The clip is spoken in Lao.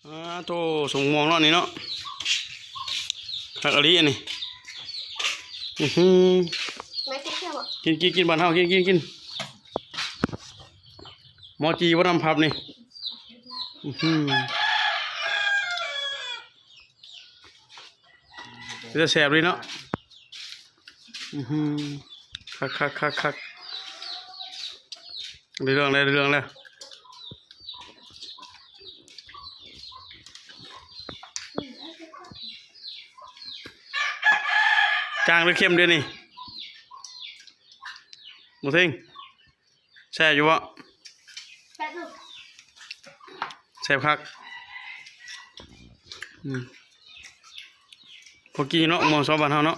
ອາໂທ້ ສົມໝ່ວງເນາະນີ້ເນາະ ຄັກອີ່ຫຼີອັນນີ້. ອືຫື ມາກິນເຂົ້າບໍ່? ກິນ ກິນ ກິນ ບ້ານເຮົາ ກິນ ກິນ ກິນ. ໝໍຈີ່ບໍ່ ນ້ຳພັບນີ້. ອືຫື ເປັນຕາແຊບເລີຍເນາະ. ອືຫື ຄັກໆໆໆ ໄດ້ເລື່ອງແລ້ວ ໄດ້ເລື່ອງແລ້ວ. ຈາງຫຼືເຄັມດຽວນີ້ ໝູເທັງ? ແຊບຢູ່ບໍ່? ແຊບຢູ່ ແຊບຄັກ. ອືມ ພໍກິນເນາະ ໝໍຊອບບ້ານເຮົາເນາະ.